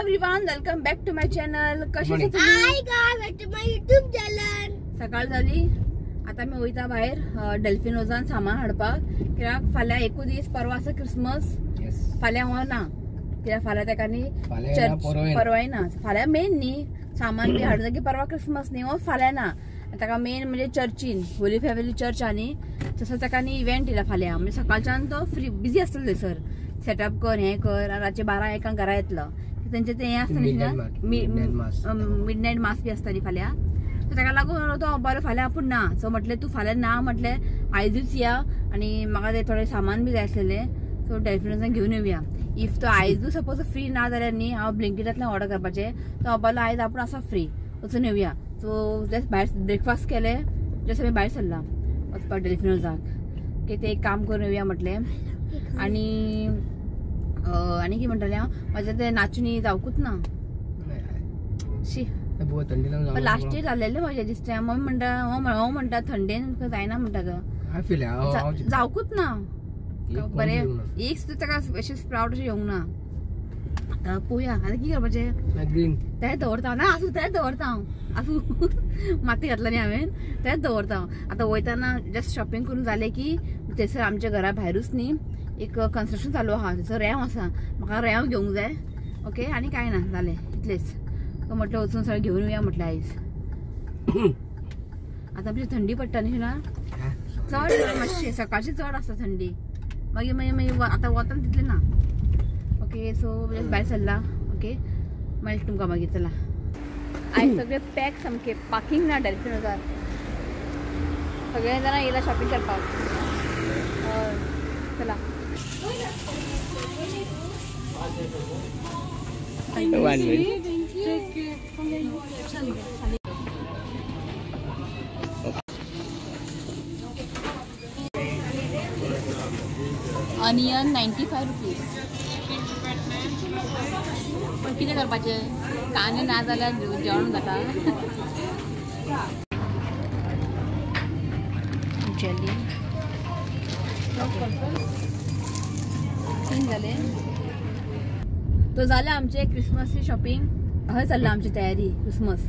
Everyone, welcome back to my channel. कशे आसा तुमी? Hi guys, back to my YouTube channel. सकाळ जाली, आता मी वयता भायर डेल्फिनोजान सामान हाडपाक, कित्याक फाल्यां एकू दीस, परवा आसा क्रिसमस. फाल्यां हो ना, कित्याक फाल्यां तेका न्ही चर्च परवाय ना, फाल्यां मेन न्ही सामान बी हाडूं की परवा क्रिसमस न्ही, हो फाल्यां ना. ताका मेन म्हणजे चर्चीन होली फॅमिली चर्च आनी तसो ताका न्ही इव्हेंट दिला फाल्यां, म्हणजे सकाळच्यान तो फ्री बिजी आसतलो थंयसर, सेटअप कर हें कर, आनी रातचे 12-1 घरा येतलो. तेंचे ते हें आसता न्ही, मिडनायट मास बी आसता न्ही फाल्यां, ताका लागून तो बरो फाल्यां आपूण ना. सो म्हटलें तूं फाल्यां ना म्हटलें आयजूच या, आनी म्हाका ते थोडें सामान बी जाय आसलेलें, सो डेल्फिनोसान घेवन येवया. If तो आयजूच सपोज फ्री ना जाल्यार न्ही हांव ब्लिंकिटांतल्यान ऑर्डर करपाचें, तो बोलो आयज आपूण आसा फ्री, वचून येवया. सो जस्ट भायर ब्रेकफास्ट केलें, जस्ट आमी भायर सरला वचपाक डेल्फिनोजाक, ओके ते एक काम करून येवया म्हटलें. आनी आनी कितें म्हणटालें हांव, म्हाजें तें नाचणी जावकूच ना शी, लास्ट इयर जाल्लेलें म्हजें दिसता. मम्मी म्हणटा, हांव म्हणटा थंडेन जायना म्हणटा तो, जावकूच ना बरें, एक सुद्दां ताका अशें स्प्रावट अशें येवंक ना. आतां पळोवया आतां कितें करपाचें, तेंच दवरता ना, आसूं तेंच दवरता हांव, आसूं माती घातला न्ही हांवें, तेंच दवरता हांव. आतां वयताना जस्ट शॉपिंग करून जालें की थंयसर आमच्या घरा भायरूच न्ही एक कन्स्ट्रक्शन चालू आहा, थंयसर रेंव आसा, म्हाका रेंव घेवंक जाय. ओके, आनी कांय ना जालें इतलेंच. सो म्हटलें वचून सगळें घेवन येवया म्हटलें आयज. आतां मातशी थंडी पडटा न्ही ना, चड मातशें सकाळची चड आसता थंडी, मागीर मागीर मागीर आतां वतान तितलें ना. ओके, सो भायर सरला. ओके, मागीर तुमकां मागीर चला. आयज सगळें पॅक सामकें, पार्किंग ना डेल्फिनोजार, सगळे जाणां येयला शॉपिंग करपाक. चला. Onion 95 rupees. पण कितें करपाचें, कांदे ना जाल्यार जेवण जाता. जेली तीन जाले. तो जालें आमचें क्रिसमसची शॉपिंग, हय चल्ला आमची तयारी क्रिसमस.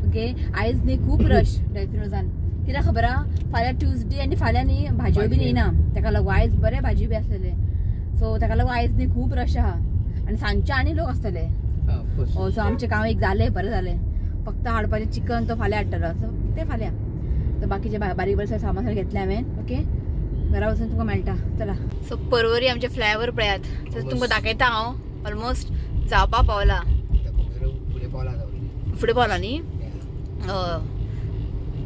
ओके, आयज न्ही खूब रश डेल्फिनोजान, कित्याक खबर आहा फाल्यां ट्युजडे आनी फाल्यां न्ही भाजयो बी येयना, ताका लागून आयज बरें भाजी बी आसलेले, सो ताका लागून आयज न्ही खूब रश आहा आनी सांजचे आनी लोक आसतले. सो आमचें काम एक जालें, बरें जालें, फक्त हाडपाचें चिकन तो फाल्यां हाडटलो, सो तें फाल्यां. सो बाकीचें बारीक बारीक सामान सगळें घेतलें हांवें. ओके, घरा वचून तुमकां मेळटा. चला. सो परवरी आमचे फ्लायओवर पळयात, तुमकां दाखयता हांव, ऑलमोस्ट जावपा पावला, फुडें पावला न्ही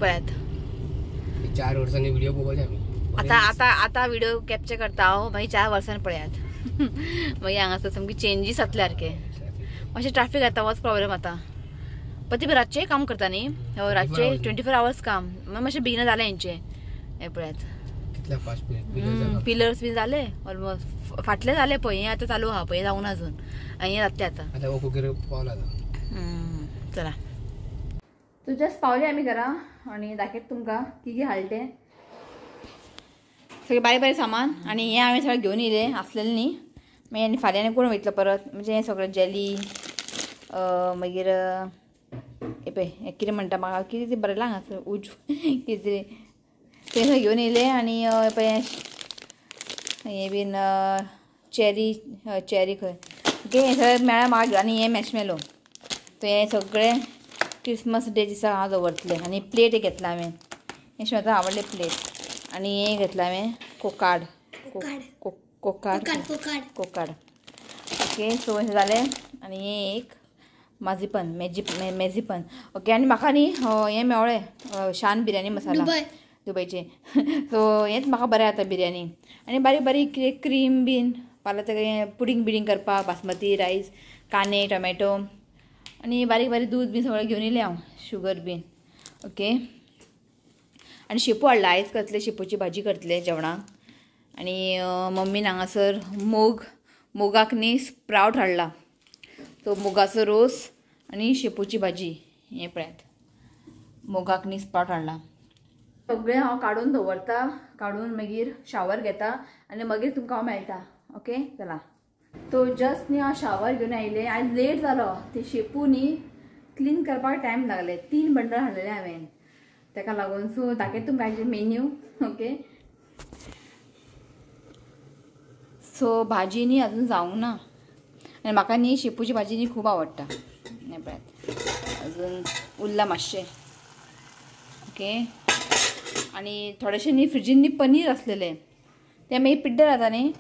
पळयात. 4 वर्सांनी व्हिडिओ पळोवपाचे आमी आतां, आतां आतां व्हिडिओ कॅप्चर करता हांव, मागीर 4 वर्सांनी पळयात. मागीर हांगासर सामकी चेंजीस जातले सारके, मातशें ट्राफीक जाता, होच प्रॉब्लम आतां. पण ती रातचें काम करता न्ही, रातचें 24 आवर्स काम, मातशें बेगीन जालें हेंचें. हें पळयात पिलर्स बी जाले ऑलमोस्ट, फाटले जाले पळय, हें आतां चालू आहा पळय, जावंक ना अजून, आनी हें जातलें आतां. चला, तूं जस्ट पावले आमी घरा आनी दाखयता तुमकां कितें हाडलें तें, सगळें बारीक बारीक सामान. आनी हें हांवें सगळें घेवन येयलें आसलेलें न्ही, मागीर आनी फाल्यां आनी कोण वयतलो परत, म्हणजे हें सगळें जेली, मागीर हें पळय कितें म्हणटा म्हाका कितें तें बरयलां हांगासर उज कितें तरी, तें सगळें घेवन येयलें. आनी पळय हें बीन चेरी, चेरी खंय, ओके, हें सगळें मेळ्ळें म्हाका. आनी हें मॅशमेलो, तो हें सगळें क्रिसमस डे दिसा हांव दवरतलें. आनी प्लेट घेतला हांवें, हें म्हाका आवडलें प्लेट. आनी हें घेतलां हांवें कोकाड, कोकाड, कोकाड. ओके, सो हें जालें. आनी हें एक माजिपन, मेजिपन. ओके, आनी म्हाका न्ही हें मेवळें शान बिरयानी मसाला दुबयचें, सो हेंच म्हाका बरें जाता बिरयानी. आनी बारीक बारीक कितें क्रीम बीन फाल्यां तें पुडींग बिडींग करपाक, बासमती रायस, कांदे, टोमॅटो, आनी बारीक बारीक दूद बीन सगळें घेवन येयलें हांव, शुगर बीन. ओके, आनी शेपू हाडला, आयज करतले शेपूची भाजी करतले जेवणाक. आनी मम्मीन हांगासर मूग, मुगाक न्ही स्प्रावट हाडला, सो मुगाचो रोस आनी शेपूची भाजी. हें पळयात, मुगाक न्ही स्प्रावट हाडला. सगळें हांव काडून दवरता, काडून मागीर शावर घेता आनी मागीर तुमकां हांव मेळटा. ओके, चला. तो जस्ट न्ही हांव शावर घेवन आयलें. आयज लेट जालो, ते शेपू न्ही क्लीन करपाक टायम लागले. 3 बंडल हाडलेले हांवें ताका लागून. सो दाखयता तुमकां आयचे मेन्यू. ओके, सो भाजी न्ही अजून जावंक ना आनी म्हाका न्ही शेपूची भाजी न्ही खूब आवडटा. हें पळयात अजून उरला मातशें. ओके, आनी थोडेशें न्ही फ्रिजीन न्ही पनीर आसलेलें तें मागीर पिड्ड्यार जाता न्ही.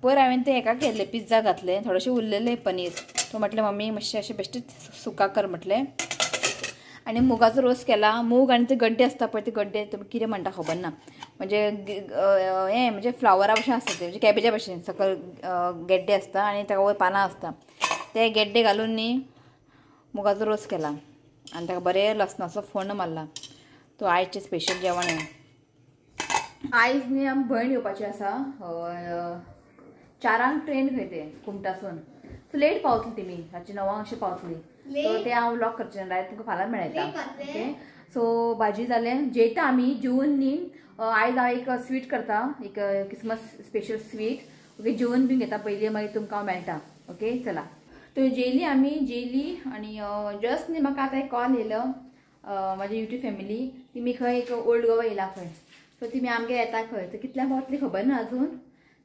पयर हांवें तें हेका केल्लें, पिझ्झा घातलें, थोडेशें उरलेलें पनीर. तो म्हटलें मम्मी मातशें अशें बेश्टेच सुका कर म्हटलें. आनी मुगाचो रोस केला. मूग आनी ते गड्डे आसता पळय, ते गड्डे तुमी कितें म्हणटा खबर ना, म्हणजे हें म्हणजे फ्लावरा भशेन आसता ते, म्हणजे कॅबेजा भशेन सकयल गेड्डे आसता आनी ताका वयर पानां आसता. ते गेड्डे घालून न्ही मुगाचो रोस केला आनी ताका बरें लसणाचो फोण्ण मारला. तो आयचें स्पेशल जेवण हें. आयज न्ही आमी भयण येवपाची आसा. 4 ट्रेन खंय ते कुमटासून. सो लेट पावतली तेमी, रातची 9 अशें पावतली. सो ते हांव व्लॉग करचें ना, तुमकां फाल्यां मेळटा. ओके, सो भाजी जालें, जेयता आमी. जेवन न्ही आयज हांव एक स्वीट करता, एक क्रिसमस स्पेशल स्वीट. ओके, जेवन बीन घेता पयलीं, मागीर तुमकां हांव मेळटा. ओके, चला. तो जेयली आमी, जेयली आनी जस्ट न्ही म्हाका आतां एक कॉल येयलो म्हाजी यूट्यूब फॅमिली, तिमी खंय एक ओल्ड गोवा येयला खंय. सो तिमी आमगेर येता खंय, तर कितल्यांक पावतली खबर ना अजून.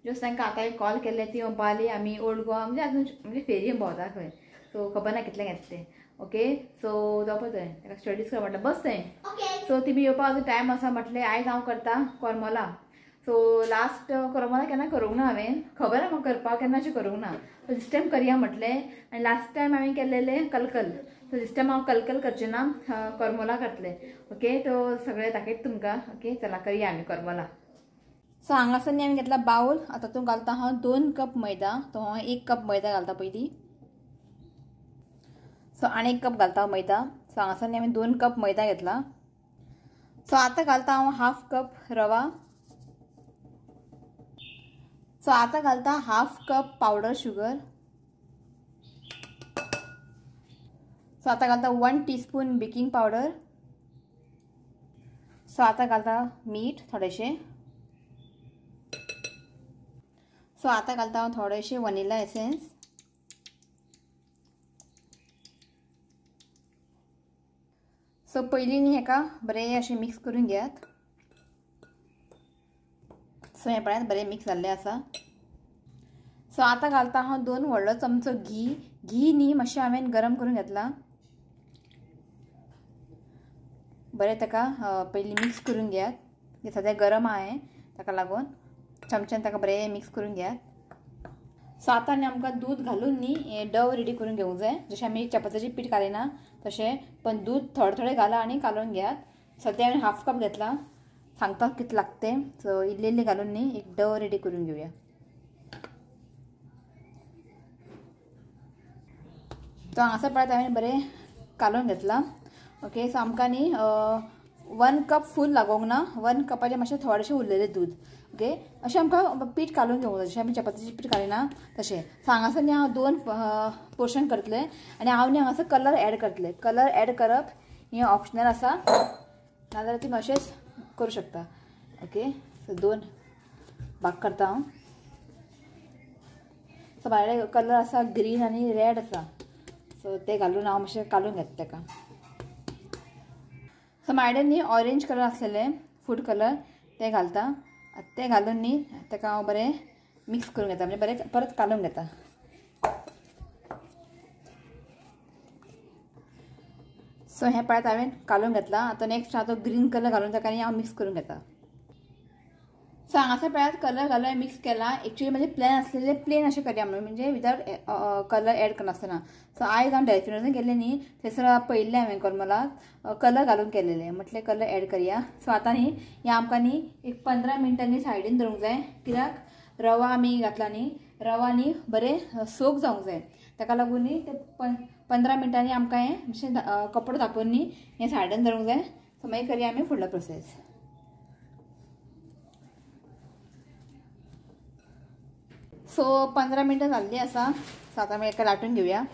जस्ट तांकां आतां एक कॉल केल्ले, ती म्हणपा लागली आमी ओल्ड गोवा म्हणजे अजून म्हणजे फेरयेन भोंवता खंय. सो खबर ना कितल्यांक येता तें. ओके, सो जावपा थंय ताका स्टडीज कर म्हटलें, बस थंय. सो तिमी येवपाक अजून टायम आसा म्हटलें. आयज हांव करता करमला. सो लास्ट करमला केन्ना करूंक ना हांवें, खबर आहा म्हाका करपाक, केन्ना अशें करूंक ना. सो दीस टायम करया म्हटलें. आनी लास्ट टायम हांवें केल्लेलें कलकल. सो दीस टायम हांव कलकल करचें ना, करमला करतलें. ओके, तो सगळें दाखयता तुमकां. ओके, चला करया आमी करमला. सो हांगासर न्ही हांवें घेतला बावल. आतां तातूंत घालता हांव 2 कप मैदा. तो हांव 1 कप मैदा घालता पयलीं. सो आनी 1 कप घालता हांव मैदा. सो हांगासर न्ही हांवें 2 कप मैदा घेतला. सो आतां घालता हांव 1/2 कप रवा. सो आतां घालता 1/2 कप पावडर शुगर. सो आतां घालता 1 टीस्पून बेकिंग पावडर. सो आतां घालता मीठ थोडेशें. सो आतां घालता हांव थोडेशें वनिला एसेन्स. सो पयलीं न्ही हेका बरें अशें मिक्स करून घेयात. सो हें पळयात बरें मिक्स जाल्लें आसा. सो आतां घालता हांव 2 व्हडलो चमचो घी. घी न्ही मातशें हांवें गरम करून घेतला. बरें ताका पयलीं मिक्स करून घेयात. सद्या गरम आहा हें, ताका लागून चमच्यान ताका बरें मिक्स करून घेयात. सो आतां न्ही आमकां दूद घालून न्ही हें डव रेडी करून घेवंक जाय. जशें आमी चपात्याचें पीठ घालिना तशें, पण दूद थोडें थोडें घाला आनी कालोवन घेयात. सद्या हांवें 1/2 कप घेतला, सांगता कितलें लागता तें. सो इल्लें इल्लें घालून न्ही एक डव रेडी करून घेवया. तो हांगासर पळयात हांवें बरें कालोवन घेतला. ओके, सो आमकां न्ही 1 कप फूल लागोंक ना, 1 कपाचें मातशें थोडेशें उरलेलें दूद. ओके, अशें आमकां पीठ कालोवन घेवंक जाय, जशें आमी चपातीचें पीठ घालिना तशें. सो हांगासर न्ही हांव 2 पोर्शन करतलें आनी हांव न्ही हांगासर कलर एड करतलें. कलर एड करप हें ऑप्शनल आसा, नाजाल्यार तुमी अशेंच करूं शकता. ओके, सो 2 भाग करता हांव. सो म्हाजे कलर आसा ग्रीन आनी रेड आसा. सो ते घालून हांव मातशें कालोवन घेता ताका. सो म्हाजे कडेन न्ही ऑरेंज कलर आसलेले फूड कलर ते घालता. ते घालून न्ही ताका हांव बरें मिक्स करून घेता, म्हणजे बरें परत कालोवन घेता. सो हें पळयात हांवें कालोवन घेतलां. आतां नेक्स्ट हांव तो ग्रीन कलर घालून ताका आनी हांव मिक्स करून घेता. सो हांगासर पळयात कलर घालून हांवें मिक्स केला. एक्चुअली म्हजे प्लॅन आसलेले प्लेन अशें करया म्हणून, म्हणजे विदाउट कलर एड करनासतना. सो आयज हांव डेल्फिनोसान गेल्लें न्ही, थंयसर पळयल्लें हांवें करमलाक कलर घालून केलेलें, म्हटलें कलर एड करया. सो आतां न्ही हें आमकां न्ही एक 15 मिनटांनी सायडीन दवरूंक जाय, कित्याक रवा आमी घातला न्ही, रवा न्ही बरें सोक जावंक जाय. ताका लागून न्ही ते 15 मिनटांनी आमकां हें मातशें कपडो धांपून न्ही हें सायडीन दवरूंक जाय. सो मागीर करया आमी फुडलो प्रोसेस. सो 15 मिनटां जाल्लीं आसा. सो आतां आमी एका लाटून घेवया.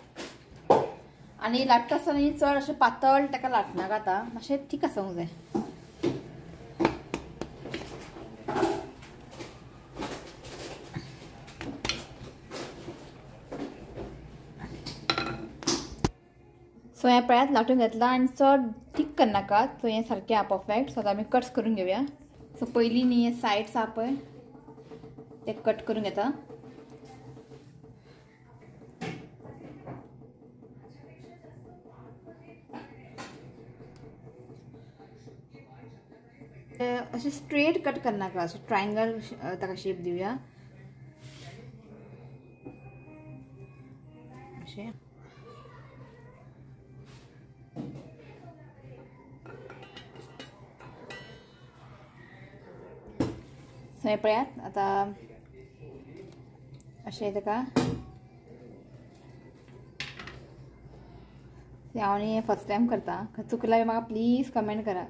आनी लाट्टा आसतना चड अशें पातळ ताका लाटनाका, आतां मातशें थीक आसूंक जाय. सो हें पळयात लाटून घेतला आनी चड थीक करनाकात. सो हें सारकें आहा परफेक्ट. सो आतां आमी कट्स करून घेवया. सो पयलीं न्ही हे सायड्स आहा पळय ते कट करून घेता. अशें स्ट्रेट कट करनाका, अशें ट्रायंगल ताका शेप दिवया अशें. सो हें पळयात आतां अशें ताका हांव न्ही फर्स्ट टायम करता, चुकला म्हाका प्लीज कमेंट करा.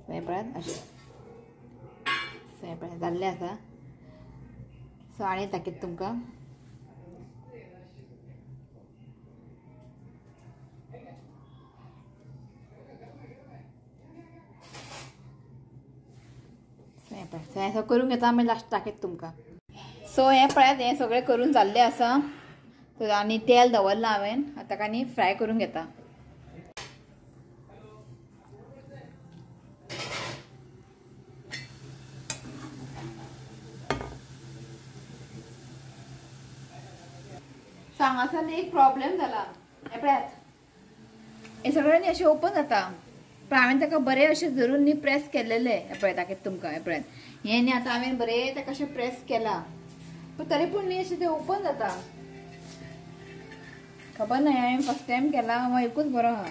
सो हें पळयात अशें. सो हें पळयात जाल्लें आसा. सो आनी दाखयता तुमकां. सो हें सगळें करून घेता, मागीर लास्ट दाखयता तुमकां. सो हें पळयात हें सगळें करून जाल्लें आसा. आनी तेल दवरलां हांवें, आतां ताका न्ही फ्राय करून घेता. सो हांगासर न्ही एक प्रॉब्लेम जाला. हें पळयात हें सगळें न्ही अशें ओपन जाता, पण हांवें ताका बरें अशें धरून न्ही प्रेस केलेलें. हें पळयात दाखयता तुमकां. हें पळयात हें न्ही आतां हांवें बरें ताका अशें प्रेस केलां, पण तरी पूण न्ही अशें तें ओपन जाता. खबर ना हांवें फर्स्ट टायम केला, हांव एकूच बरो आहा,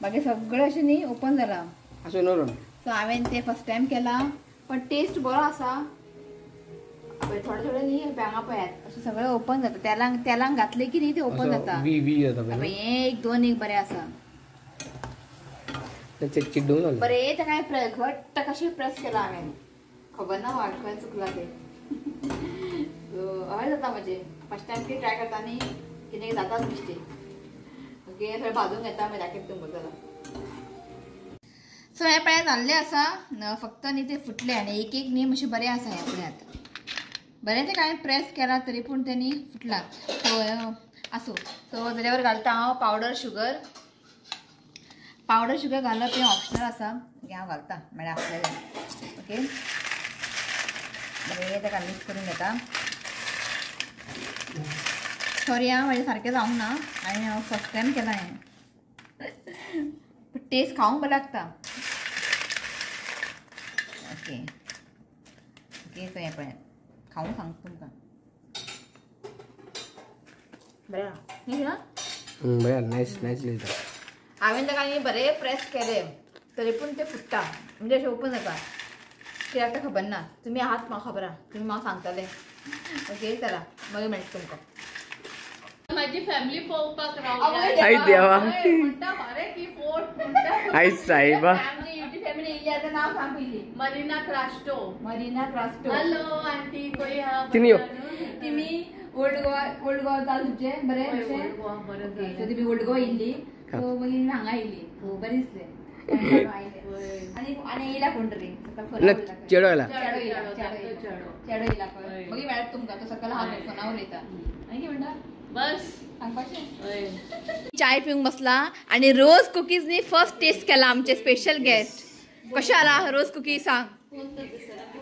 बाकी सगळें अशें न्ही ओपन जालां. सो हांवें तें फर्स्ट टायम केलां, पण टेस्ट बरो आसा. पळय थोडे थोडे न्ही हांगा पळयात अशें सगळें ओपन जाता. तेलांक तेलांक घातलें की न्ही तें ओपन जाता. हें एक दोन एक बरें आसा. बरें ताका घट्ट कशें प्रेस केलां हांवें, खबर ना वाट खंय चुकलां तें. हय जाता म्हजें फर्स्ट टायम कितें ट्राय करता न्ही, कितें जाताच मिस्टेक. ओके थोडें भाजून घेता, मागीर दाखयता तुमकां. चला सो हें पळयात जाल्लें आसा, फक्त न्ही तें फुटलें आनी एक एक न्ही मातशें बरें आसा. हें पळयात बरें तें हांवें प्रेस केलां तरी पूण तें न्ही फुटलां. सो आसूं. सो जाल्यार घालता हांव पावडर शुगर. पावडर शुगर घालप हें ऑप्शनल आसा, हांव घालता म्हळ्यार आपल्याक. ओके बरें ताका मिक्स करून घेता. सॉरी आं, म्हजें सारकें जावंक ना, हांवें हांव फर्स्ट टायम केलां हें. टेस्ट खावंक बरें लागता. ओके ओके सो हें पळयात खावंक सांगता तुमकां. बरें न्ही ना? बरें, नायस नायस. हांवें ताका न्ही बरें प्रेस केलें तरी पूण तें फुट्टा, म्हणजे अशें ओपन जाता. कित्याक तें खबर ना, तुमी आहात म्हाका खबर आहा, तुमी म्हाका सांगतले. ओके चला मागीर मेळटा तुमकां. माझी फॅमिली पळोवपाक रावल्या. आई देवा, म्हणटा मरे की फोट म्हणटा. आई साहेबा, आमची युट्यूब फॅमिली येयली आतां नांव सांग पयलीं. Marina Crasto. Marina Crasto. Hello aunty, खंय आहा? तिनी तिमी ओल्ड गोवा, ओल्ड गोवा जालें तुमचें बरें? ओल्ड गोवा बरें जालें. सो तुमी ओल्ड गोवा येयल्ली, सो मागीर हांगा येयली, बरें दिसलें. आनी आनी येयला कोण तरी चेडो येयला, चेडो येयला पळय, मागीर मेळत तुमकां. तो सकयल आहा फोनार उलयता. आनी कितें म्हणटा? बस सांगपाचें. चाय पिवंक बसला आनी रोज कुकीज न्ही फर्स्ट टेस्ट केला आमचे स्पेशल गेस्ट. कशें आला रोज कुकीज सांग?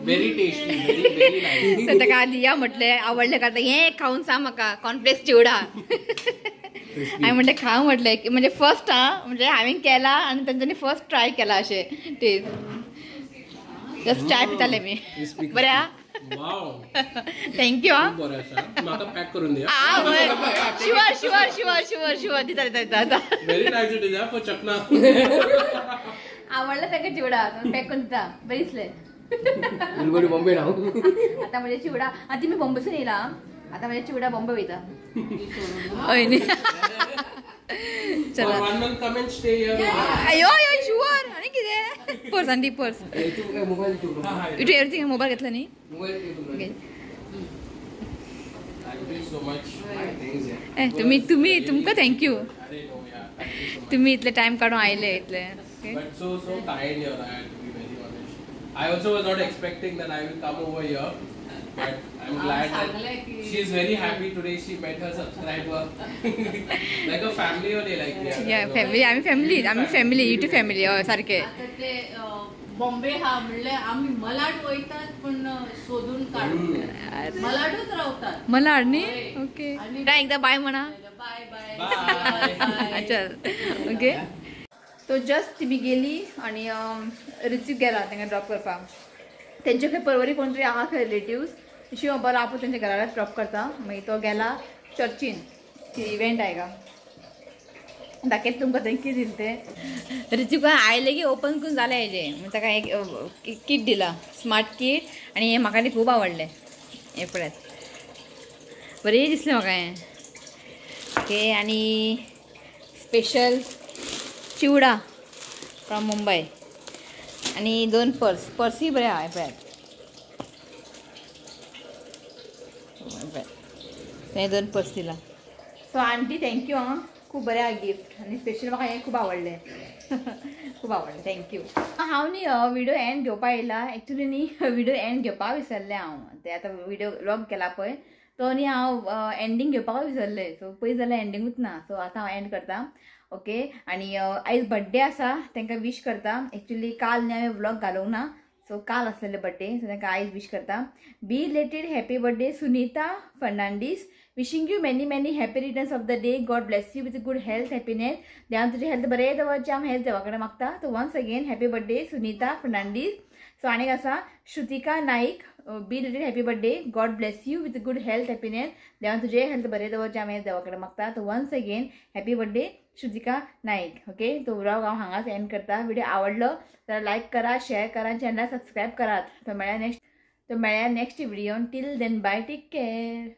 Very tasty, very very nice. ताका दिया म्हटलें आवडलें काय हें खावन सांग म्हाका कॉर्नफ्लेक्स चिवडा. हांवें म्हटलें खाव म्हटलें, म्हणजे फर्स्ट आं, म्हणजे हांवें केला आनी तेंच्यांनी फर्स्ट ट्राय केला अशें टेस्ट. जस्ट चाय पिताले मी. बरें आहा? Thank you. म्हाका पॅक करून दिया. Sure sure sure sure sure दिता दिता दिता. Very nice it is for chakna. आवडला ताका चिवडा, पॅक करून दिता. बरें दिसलें. बॉम्बे ना आतां म्हजे चिवडा, आतां तुमी बॉम्बेसून येयला, आतां म्हजे चिवडा बॉम्बे वयता. हय न्ही? चला अयो अयो शुअर. आनी कितें पर्स आनी पर्स इटू एवरीथींग मोबायल घेतला न्ही? तुमी तुमी तुमकां thank you, तुमी इतले टायम काडून आयले इतले. I also was not expecting that I will come over here. But I am glad that she is very happy today. She met her subscriber. Like a family only, like we are. Yeah, family. आम्ही family, आम्ही family, YouTube family सारखे. आता ते बॉम्बे हा म्हणले आम्ही मलाड वयतात पण शोधून काढून मलाडच रावतात. मलाड न्ही? ओके, एकदा बाय म्हणा. Bye bye. अच्छा ओके. तो जस्ट ती गेली आणि ऋतिक गेला तांकां ड्रॉप करपाक. तेंचे खंय परवरी कोण तरी आहा खंय रिलेटिव्स, शिव बरो आपूण तेंच्या घरा ड्रॉप करता. मागीर तो गेला चर्चीन, ती इव्हेंट आहे का दाखयत तुमकां थंय कितें दिलें तें. ऋतिका आयलें की ओपन करून जालें हेजें. मागीर ताका एक किट दिला, स्मार्ट किट, आनी हें म्हाका न्ही खूब आवडलें. हें पळयात बरें दिसलें म्हाका हें. ओके, आनी स्पेशल चिवडा फ्रॉम मुंबय, आनी 2 पर्स, पर्सूय बरें आहा. हें पळयात तें 2 पर्स दिला. सो आंटी thank you आं, खूब बरें आहा गिफ्ट आनी स्पेशल म्हाका हें खूब आवडलें. खूब आवडलें, thank you. हांव न्ही व्हिडिओ एंड घेवपा येयला. एक्चुली न्ही व्हिडिओ एंड घेवपाक विसरलें हांव. तें आतां व्हिडिओ व्लॉग केला पळय तो न्ही हांव एंडींग घेवपाक विसरलें. सो पयस जाल्यार एंडिंगूच ना. सो आतां हांव एंड करता. ओके, आनी आयज बड्डे आसा, तांकां विश करता. एक्चुली काल न्ही हांवें व्लॉग घालूंक ना, सो काल आसलेले बड्डे, सो तांकां आयज विश करता. Belated happy birthday Sunita Fernandes. Wishing you many many happy returns of the day. God bless you with good health, happiness. देवान तुजी हेल्थ बरें दवरचें हांव हेल्थ देवा कडेन मागता. So once again happy birthday Sunita Fernandes. So आनीक आसा Shrutika Naik, belated happy birthday. God bless you with good health, happiness. देवान तुजें हेल्थ बरें दवरचें हांव हेल्थ देवा कडेन मागता. So once again happy birthday Shrutika Naik. Okay, तो व्लॉग हांव हांगाच एंड करता. व्हिडिओ आवडलो तर लायक करा, शेअर करा, चॅनलाक सबस्क्रायब करात. तो मेळ्या next व्हिडिओन. Till then bye, take care.